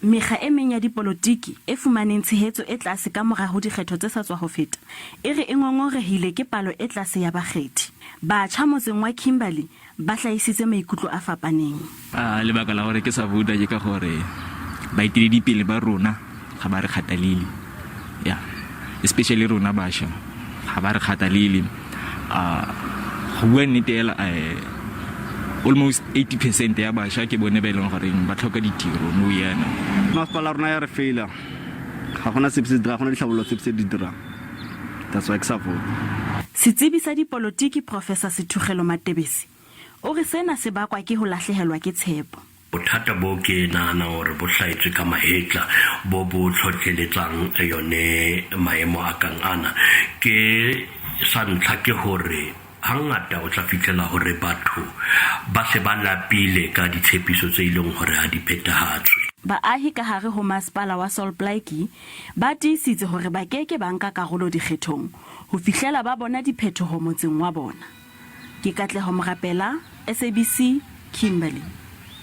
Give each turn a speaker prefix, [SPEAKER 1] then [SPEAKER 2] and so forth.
[SPEAKER 1] Mekga e meng ya dipolotiki e fumaneng tshehetso e tlase ka mora ho dikgetho tse sa tswa ho feta e re e ngongorehile ke palo e tlase ya bakgethi. Batjha motseng wa Kimberley ba hlahisitse maikutlo a fapaneng.
[SPEAKER 2] A Lebaka la gore ke sa vouta ke ka gore baeteledipele ba rona ga ba re kgathalele. Ya, especially rona basha ga ba re kgathalele. A go bua nnete hela eh, almost 80% ya basha ke bone ba e leng goreng ba tlhoka ditiro nou yana.
[SPEAKER 3] Masepala rona ya re faila. Ga gona sepe se dira, ga gona ditlhabololo sepe se di dirang. That's why ke sa vote.
[SPEAKER 1] Setsebi sa dipolotiki Professor Sethugelo Matebesi o re sena se bakwa ke ho lahlehelwa ke tshepo.
[SPEAKER 4] Bothata bo ke naganang gore bo tlhaetswe ka mahetla bo bo tlhotlheletsang yone maemo a kang ana ke sa ntlha ke gore hangata o tla fitlhela gore batho ba se ba lapile ka ditshepiso tse e leng gore ga di phethahatswe.
[SPEAKER 1] Baahi ka hare ho masepala wa Sol Plaatje ba tiisitse hore ba ke ke ba nka karolo dikgethong ho fihlela ba bona diphethoho motseng wa bona. Ke Katleho Morapela, SABC, Kimberley.